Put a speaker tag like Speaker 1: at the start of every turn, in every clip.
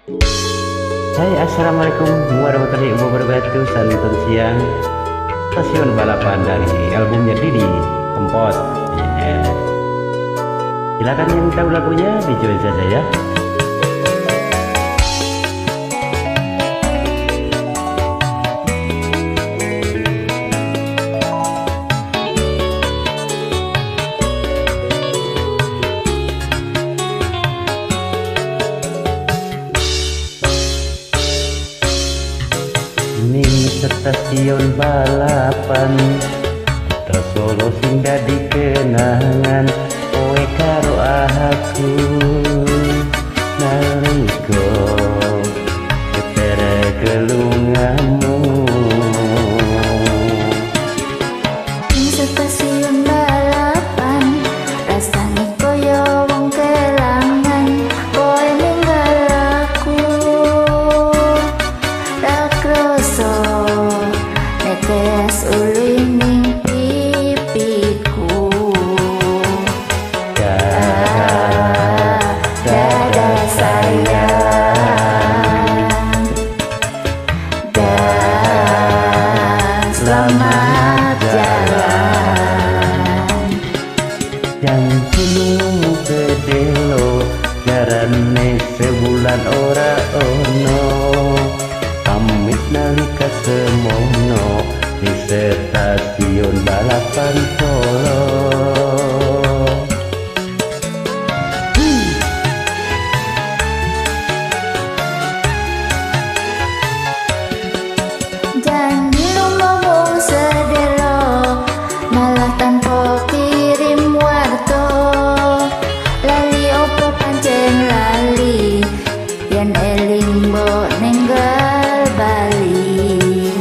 Speaker 1: Hai, assalamualaikum warahmatullahi wabarakatuh. Santun siang Stasiun Balapan dari albumnya Didi Kempot. Yeah. Silakan yang tahu lagunya dijoin saja ya. Ning stasiun balapan terus Solo sing dadi kenangan kowe karo aku nalika ketere kelungamu.
Speaker 2: Ning stasiun balapan rasane koyo wong kelangan, kowe ninggal aku ra kroso netes uli ning pipiku. Dadah sayang, dan selamat jalan.
Speaker 1: Janjimu sedelo jarane sebulan ora ono, pamit nalika semono di stasiun balapan Solo.
Speaker 2: Janji ngomong sedelo malah tanpa kirim warto, lali opo pancen lali yen eling mbok ninggal bali.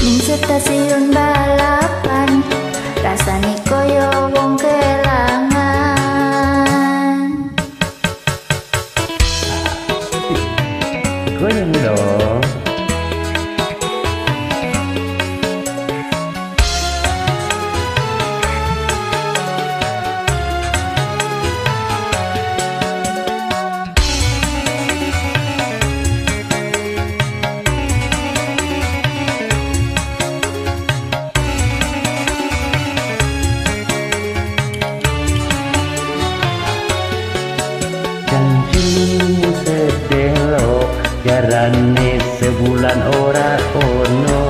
Speaker 2: Ning stasiun balapan rasane koyo wong kelangan.
Speaker 1: Goyang dong. Janjimu sedelo jarane sebulan ora ono,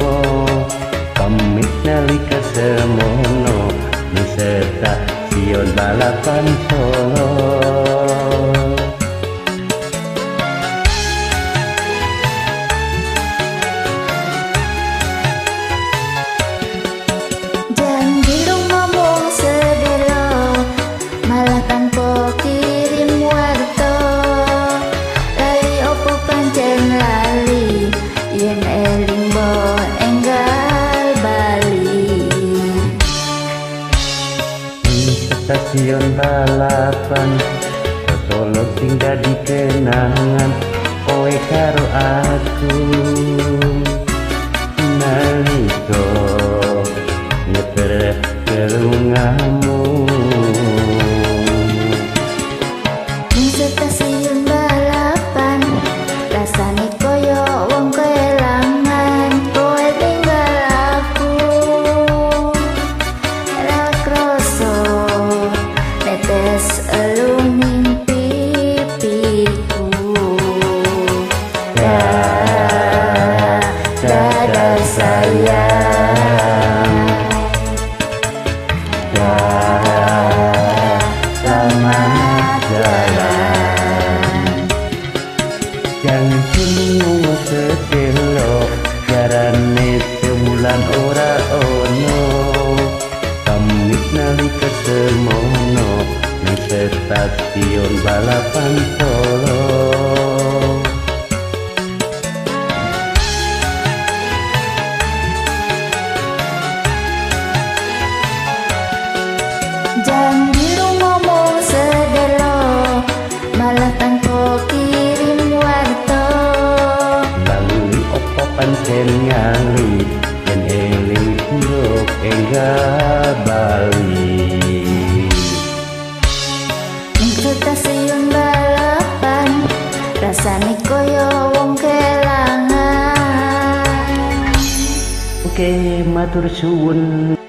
Speaker 1: pamit nalika semono di stasiun balapan Solo.
Speaker 2: Janji ngomong sedelo malah tanpa kirim warto, lali opo pancen lali yen eling mbok enggal bali.
Speaker 1: Ning stasiun balapan Solo sing dadi kenangan kowe karo aku nalika nyeter kelungamu.
Speaker 2: Ning stasiun balapan rasane koyo wong kelangan, kowe tinggal aku ra kroso netes elu ning pipiku. Dadah sayang,
Speaker 1: dah selamat jalan. Janjimu sedelo jarane sebulan ora ono, pamit nalika semono ning stasiun balapan Solo.
Speaker 2: Janji ngomong sedelo malah tanpa kirim warto,
Speaker 1: lalu opo pancen ngali yen eling mbok enggal bali.
Speaker 2: Ning stasiun balapan Rasane koyo wong kelangan.
Speaker 1: Oke, matur suwun.